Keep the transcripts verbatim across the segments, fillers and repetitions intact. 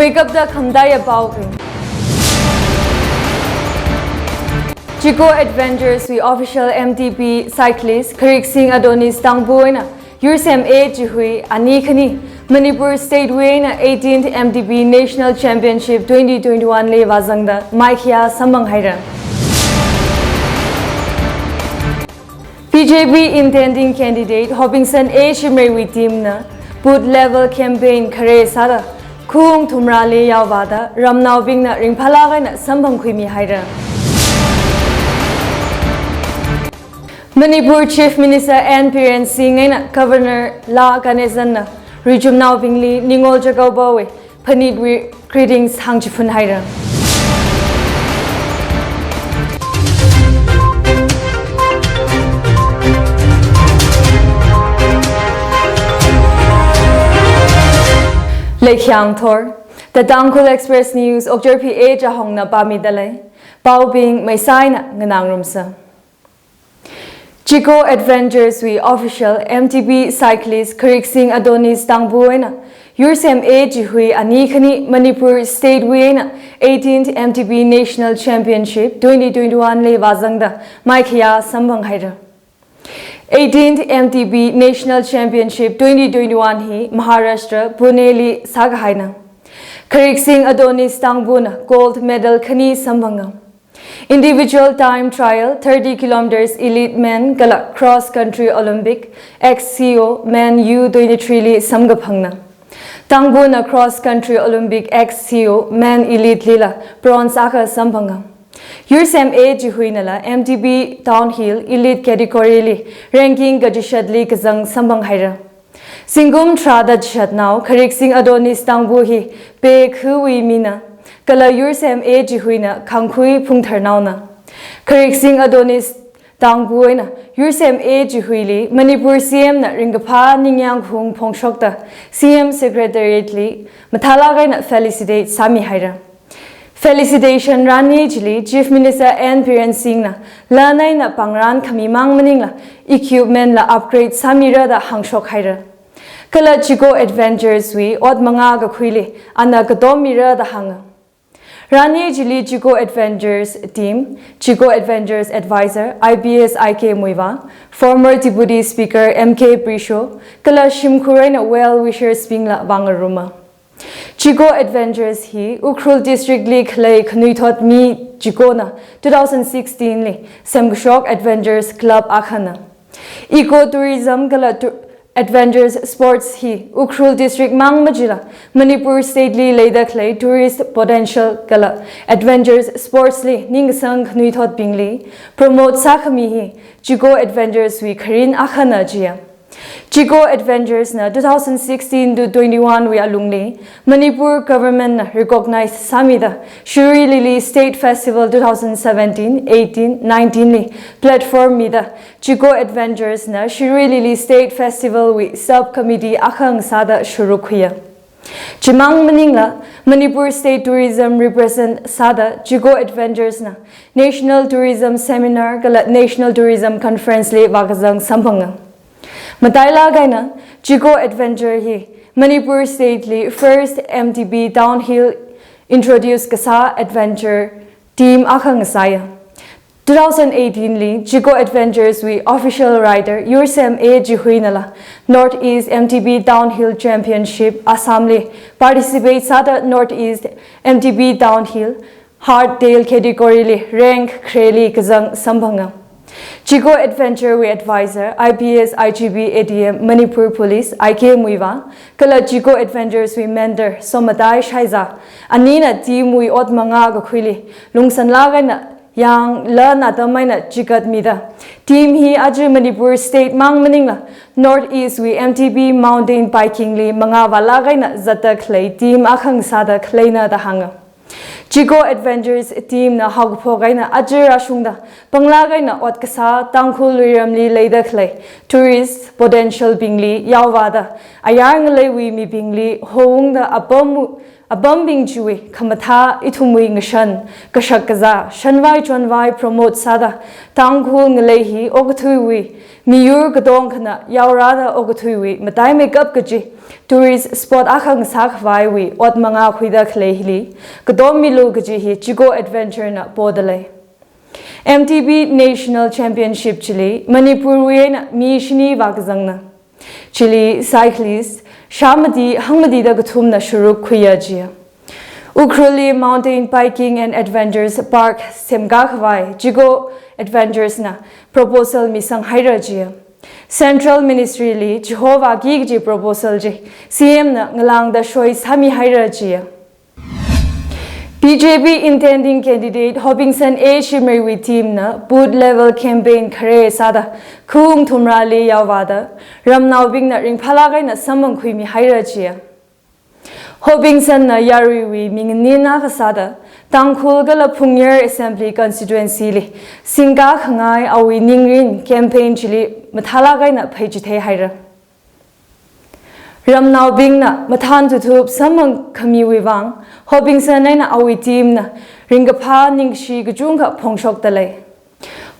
Wake up da khamdai a pao pin. Chiko Adventures wui official M T B cyclist Kharik Singh Adonis Tangbu eina Yursem A Chihui ani khani Manipur State wui eina eighteenth M T B National Championship twenty twenty-one li vāzangda maikhayā samphang haira. B J P intending candidate Hopingson A Shimray wui team na booth level campaign khare sāda khung thumrāli yaovāda ramnaobingna ringphālāk eina samphang khuimi haira. Manipur Chief Minister N Biren Singh eina Governor La Ganesan na richumnaobingli Ningol Chakobawui phanitwui greetings hāngchiphun haira. Leikhyang thor, The Tangkhul Express News, Okchar P A Chahongna pāmida lei. Paobing maisai eina nganāngarumsa. Chiko Adventures wui official M T B cyclist Kharik Singh Adonis Tangbu eina Yursem A Chihui ani khani Manipur State wui eina eighteenth M T B National Championship twenty twenty-one li vāzangda maikhayā samphang haira. Eighteenth M T B National Championship twenty twenty-one hi Maharashtra Pune li sākahaina. Kharik Singh Adonis Tangbu na gold medal khani samphanga. Individual time trial thirty kilometers elite men kala cross country Olympic X C O men U twenty-three li samkaphangna. Tangbu na cross country Olympic X C O men elite lila bronze akha samphanga. Yursem A Chihui nala M T B downhill elite category li ranking kachishatli kazang samphang haira. Zingkum tharāda chishatnao Kharik Singh Adonis Tangbu hi pekhuiwui mina, kala Yursem A Chihui na khangkhui phungtharnaona. Kharik Singh Adonis Tangbu eina Yursem A Chihuili Manipur C M na ringkaphā ningyāng khaung phongshokta C M Secretariat li mathālāk eina felicitate sāmi haira. Felicitation rani chili Chief Minister N Biren Singh na lan eina pāngran khami mang maningla equipment la upgrade sāmira da hāngshok haira. Kala Chiko Adventures wui ot mangā kakhuili ana katom mira da hānga. Rani chili Chiko Adventures team, Chiko Adventures Advisor, I P S I K Muivah, former Deputy Speaker M K Prisho, kala shimkhur eina well wishers bingla vāngaruma. Chiko Adventures hi Ukhrul District li khalei khanuithot mi chikona two thousand sixteen li semkashok adventures club akhana. Eco tourism kala tu-, adventures sports hi Ukhrul District mang machila Manipur State li leida khalei tourist potential kala adventures sports li ningkasang khanuithotbingli promote sākhami hi Chiko Adventures wui kharin akhana jiya. Chiko Adventures na two thousand sixteen to twenty-one wui alungli Manipur government na recognize sāmida Shirui Lily State Festival two thousand seventeen, eighteen, nineteen li platform mida Chiko Adventures na Shirui Lily State Festival wui sub committee akha ngasāda shuruk khuiya. Chimang maningla Manipur State Tourism represent sāda Chiko Adventures na National Tourism Seminar kala National Tourism Conference li vākazang samphanga. Matailāk eina Chiko Adventure hi Manipur State li first M T B downhill introduce kasā adventure team akha ngasāya. Two thousand eighteen li Chiko Adventures wui official rider Yursem A Chihui nala North East M T B Downhill Championship Assam li participate sāda North East M T B Downhill Hardtail category li rank khareli kazang samphanga. Chiko Adventure wui advisor I P S I G P A D M Manipur Police I K Muivah kala Chiko Adventures wui mentor Somatai Shaiza anina team wui ot mangā kakhuili lungsanlāk eina yangla natam eina chigatmida team hi aja Manipur State mang maningla North East wui M T B mountain biking li mangā vālāk eina zatda khalei team akha ngasāda khaleina da hānga. Chiko Adventures team na haokaphok eina aja rāshungda panglāk eina ot kasā Tangkhul luiramli leida khalei tourist potential bingli yaovāda ayar ngaleiwui mibingli houngda apam Apambing chiwui khamathā ithumwui ngashan, kashak kazā, shanvai chonvai promote sāda, Tangkhul ngalei hi okathuiwui miyur katongkhana yaorāda okathuiwui mataimeikap kaji tourist spot akha ngasā khavaiwui ot mangā khuida khalei hili katom milu kaji hi Chiko Adventure na podalei. M T B National Championship chili Manipurwui eina mi shini vākazangna. Chili cyclist shāmati hangmatida kathumna sharuk khuiya jiya. Ukhrulli Mountain Biking and Adventures Park semkā khavai Chiko Adventures na proposal misang haira jiya. Central Ministry li chihova ki kaji proposal chi C M na ngalāngda shoi sāmi haira jiya. B J P intending candidate Hopingson A Shimray wui team na booth level campaign khare sāda khawung thumrāli yaovāda ramnaobingna ringphālāk eina samphang khuimi haira jiya. Hopingson na yaruiwui minganin akha sāda Tangkhul kala Phungyar Assembly Constituency li singkā khangai awui ningrin campaign chili mathālāk eina pheichithei haira. Ramnaobingna mathān thuthup samphang khamiwui vang, Hopingson eina awui team na ringkaphā ningkashi kachungkha phongshokdalei.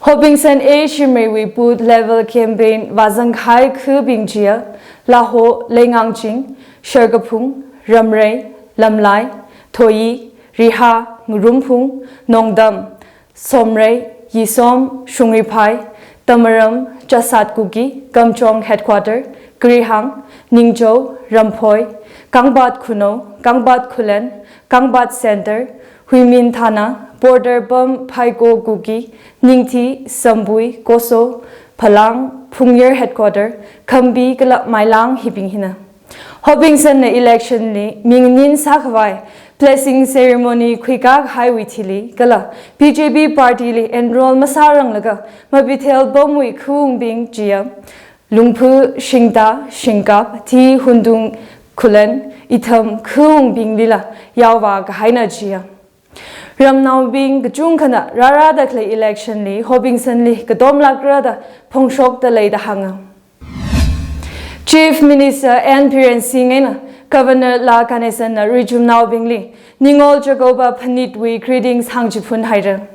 Hopingson A Shimray wui booth level campaign vāzangkahai khabing chiya, Laho, Leingangching, Sharkaphung, Ramrei, Lamlai, Thoyi, Riha, Ngarumphung, Nongdam, Somrei, Yisom, Shungriphai, Tamaram, Chassad Kuki, Kamjong Headquarter, Krihang, Ningjo, Ramphoi, Kangpat Khunou, Kangpat Khullen, Kangpat Center, Huimin Thana, Border Pam Phaiko Kuki, Ningthi, Sambui, Koso, Phalang, Phungyar Headquarter, Khambi kala Mailang hibing hina. Hopingson na election li minganin sākhavai blessing ceremony khuikā kahaiwui thili kala B J P party li enroll masāranglaga mapithel pamwui khawungbing chiya, Lungphu, Shingta, Shingkap, Thi, Hundung, Khullen, Itham khawungbinglila yaovā kahaina jiya. Ramnaobing kachungkhana rārāda khalei election li Hopingson li katomlākra da phongshokdalei da hānga. Chief Minister N Biren Singh eina Governor La Ganesan na richumnaobingli Ningol Chakouba phanitwui greetings hāngchiphun haira.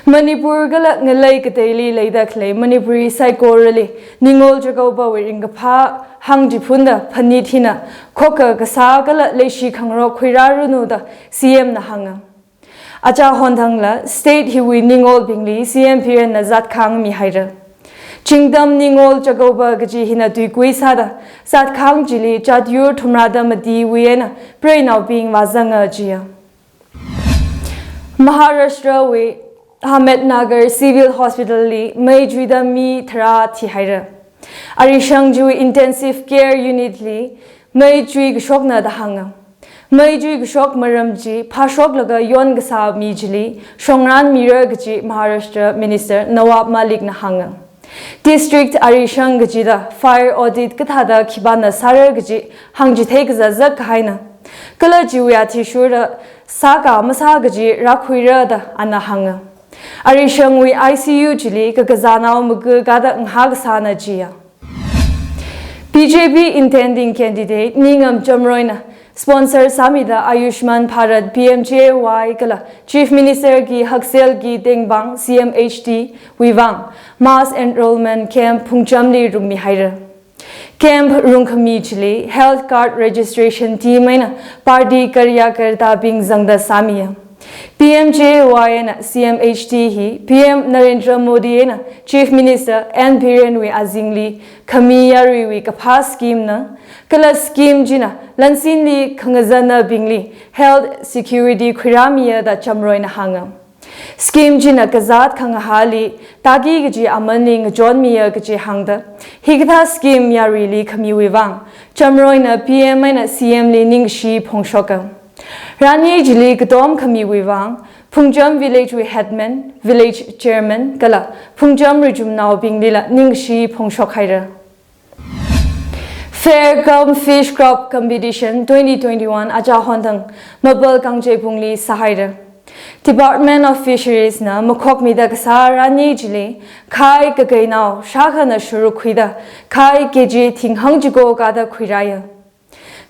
Manipur kala ngalei kateili leida khalei Manipuri saikorali Ningol Chakoubawui ringkaphā hāngchiphunda phanit hina khokha kasā kala leishi khangarok khuirāranu da C M na hānga. Achā honthangla state hiwui Ningolbingli C M Biren na zatkhāng mihaira. Chingtam Ningol Chakouba kaji hina tuikui sāda zatkhāng chili chatyur thumrāda matiwui eina preinaobing vāzanga jiya. Maharashtrawui Ahmednagar Civil Hospital li mei chuida mi tharā thihaira. Arishang chiwui Intensive Care Unit li mei chuikashokna da hānga. Mei chuikashok maram chi phāshoklaga yonkasā mi chili shongran mira kaji Maharashtra Minister Nawab Malik na hānga. District arishang kachida fire audit kathāda khipāna sāra kaji hāngchithei kazazak kahaina. Kala chiwui athishurda sāka masā kaji rākhuira da ana hānga. Arishangwui I C U chili kakazānao maga kada ngahā kasāna jiya. B J P intending candidate Ningam Chamroina sponsor sāmida Ayushman Bharat P M J A Y kala Chief Minister ki Hakselki Tengbang C M H T wui vang mass enrollment camp Phungchamli rungmihaira. Camp rungkhami chili health card registration team eina party karyakartabing zangda sāmiya. P M J A Y eina C M H T hi P M Narendra Modi eina Chief Minister N Birenwui azingli khami yaruiwui kaphā scheme na, kala scheme china lansinli khangazanabingli health security khuirāmiya da Chamroina hānga. Scheme china kazāt khangahāli taki kaji amanli ngachonmiya kaji hāngda, hikathā scheme yaruili khamiwui vang Chamroina P M eina C M li ningshi phongshoka. Rani chili katom khamiwui vang Phungcham Village wui headman, village chairman kala Phungcham richumnaobinglila ningshi phongshok haira. Fair cum Fish Crop Competition twenty twenty-one achā honthang Mapal Kangcheiphungli sāhaira. Department of Fisheries na makhokmida kasā rani chili khai kakeinao shākhana sharuk khuida khai K G thinghang chiko kada khuirāya.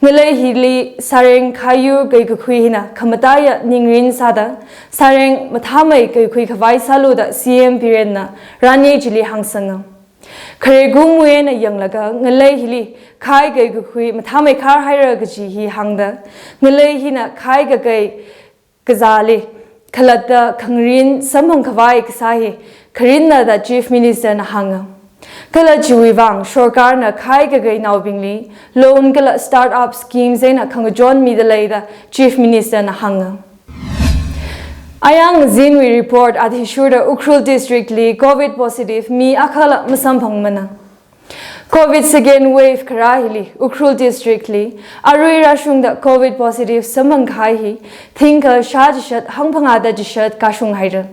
Ngalei hili sāreng khaiyur kaikakhui hina khamataiya ningrin sāda, sāreng mathāmei kaikhui khavai sālu da C M Birenna rani chili hāngsanga. Khare kumwui eina yanglaga ngalei hili khai kaikakhui mathāmei khar haira kaji hi hāngda, ngalei hina khai kakai kazāli khalatta khangarin samphang khavai kasā hi kharinna da Chief Minister na hānga. Kala chiwui vang sorkarna khai kakainaobingli loan kala startup schemes eina khangachon mida lei da Chief Minister na hānga. Ayang zinwui report athishurda Ukhrul District li COVID positive mi akhala masamphangmana. COVID second wave kharā hili Ukhrul District li arui rāshungda COVID positive samphang kahai hi thingkha shā chishat hangphangā da chishat kashung haira.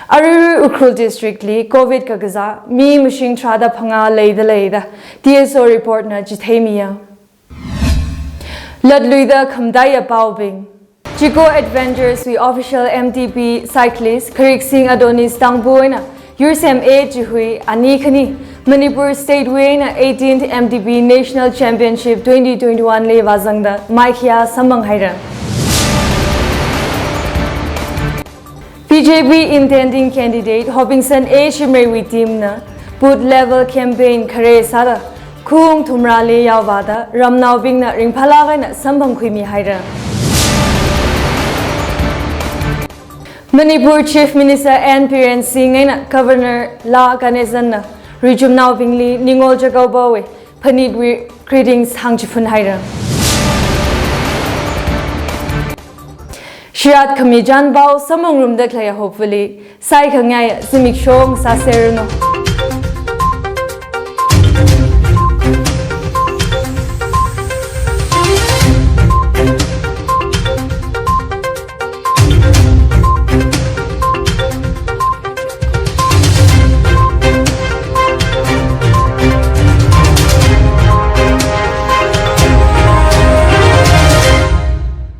Aruirui Ukhrul District li COVID kakazā mi mashing tharāda phangā leida lei da T S O report na chitheimiya. Latluida khamataiya paobing. Chico Adventures wui official M T B cyclist Khariksing Adonis Tangbu eina yursem A Chihui ani khani Manipur State wui eina eighteenth M T B National Championship twenty twenty-one li vāzangda maikhayā samphang haira. B J P intending candidate Hopingson A Shimray wui team na booth level campaign khare sāda khung thumrāli yaovāda ramnaobingna ringphālāk eina samphang khuimi haira. Manipur Chief Minister N Biren Singh eina Governor La Ganesan na richumnaobingli Ningol Chakao Pao wui phanitwui greetings hāngchiphun haira. Shirat khami chānpao samphang ngarumda khaleiya hopefully saikhangaiya zimiksho ngasāserranu.